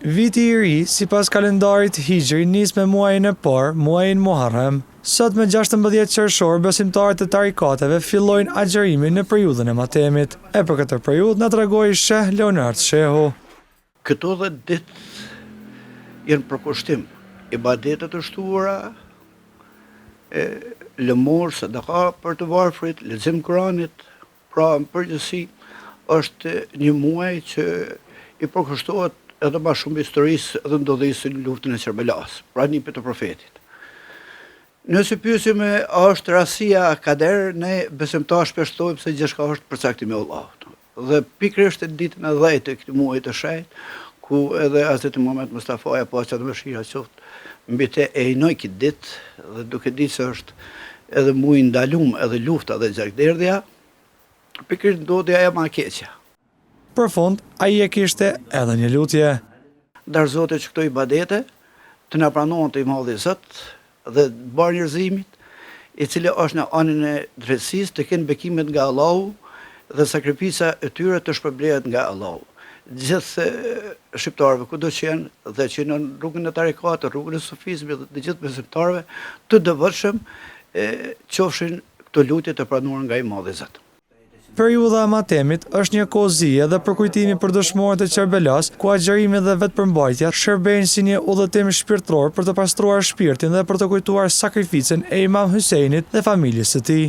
Viti i ri, sipas kalendarit Hixhri, nis me muajin e parë, muajin Muharrem. Sot me 16 qershor besimtarët e tarikateve fillojnë agjërimin në periudhën e matemit. E për këtë periudhë na tregoi Sheh Leonard Shehu. Këto 10 ditë janë përkushtim, ibadete të shtuara, e lëmoshë, sadaka për të varfrit, lexim Kuranit, Pra, në përgjithësi, është një muaj që i përkushtohet edhe ma shumë historisë dhe ndodhisë në luftën e Qerbelasë, pra nipit të profetit. Nëse pyesim a është rastësi a kader, ne besimtarë shpesh thojmë se gjithçka është përcaktim i Allahut. Dhe pikërisht në ditën e 10 të këtij muaji të shenjtë, ku edhe Hazreti Muhamed Mustafaja paqja dhe mëshira qoftë mbi të e inoi këtë ditë dhe duke ditë se është edhe muaj i ndalum edhe lufta dhe gjakderdhja, pikërisht ndodhi ajo ma e keqja. Për fund, ai e kishte edhe një lutje. Dhashtë Zoti që këto ibadete të na pranohen te i madhi Zot dhe mbarë njerëzimit, i cili është në anën e drejtësisë, të kenë bekimet nga Allahu dhe sakrifica e tyre të shpërblehet nga Allahu. Gjithë shqiptarëve kudo që janë dhe që në rrugën e tarikatit, rrugën e sufizmit dhe të gjithë besimtarëve të devotshëm, qofshin këto lutje të pranuara nga i madhi Zot. Periudha e matemit është një kohë zie dhe përkujtimi për dëshmorët e Qerbelasë, ku agjërimi dhe vetëpërmbajtja shërbejnë si një udhëtim shpirtëror për të pastruar shpirtin dhe për të kujtuar sakrificën e Imam Hysejnit dhe familjes së tij.